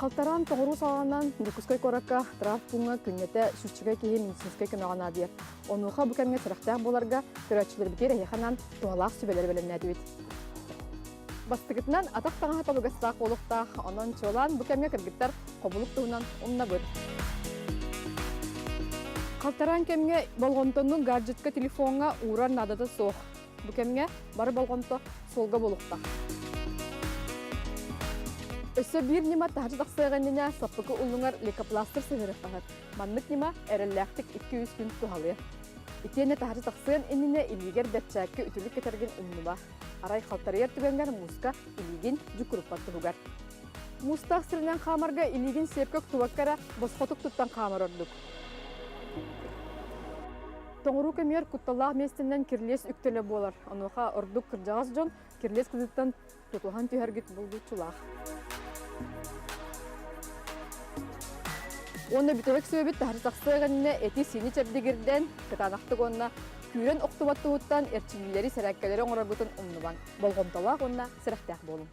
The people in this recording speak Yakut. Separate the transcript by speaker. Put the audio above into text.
Speaker 1: Халтараан тоҕуруу саҕаланан Дьокуускай куоракка травпууҥҥа күннэтэ сүүсчэкэ киһи медицинскэй көмөҕө наадыйар. Онуоха бу кэмҥэ сэрэхтээх буоларга көрөөччүлэрбитигэр эһиэхэ анаан туһалаах сүбэлэри бэлэмнээтибит. Бастакытынан, атах таҥаһа табыгастаах буолуохтаах, онон чуолаан бу кэмҥэ кыргыттар хобулук туһунан умнабыт. Халтараан кэмҥэ болҕомтону гаджетка, телефоҥҥа уурар наадата суох. Бу кэмҥэ бары болҕомто суолга буолуохтаах. Өссө биир ньыма таһырдьа тахсыах иннинэ саппыкы уллуҥар лейкопластырь сыһыарыахтаһар. Маннык ньыма эрэллээхтик 2-3 күн туһалыа. Итиэннэ таһырдьа тахсыан иннинэ илиигэр бэрчээкки үтүлүк кэтэргин умнума. Арай халтарыйар түгэҥҥэр мууска илиигин дьуккуруппат туһугар. Муустаах сиринэн хаамарга илиигин сиэпкэ уктубакка эрэ босхотук туттан хаамар ордук. Тоҥоруу кэмигэр кутталлаах миэстэнэн кирлиэс үктэлэ буолар. Онуоха ордук кырдьаҕас дьон кирлиэс кытыттан тутуһан түһэргит булгуччулаах. Уонна бүтэһик сүөбүт таһырдьа тахсыах иннинэ эти-сиини чэбдигирдэн, кытаанахтык уонна күүрэн охтубат туһуттан эрчиллиилэри, сэрээккэлэри оҥороргутун умнубаҥ. Болҕомтолоох уонна сэрэхтээх буолуҥ.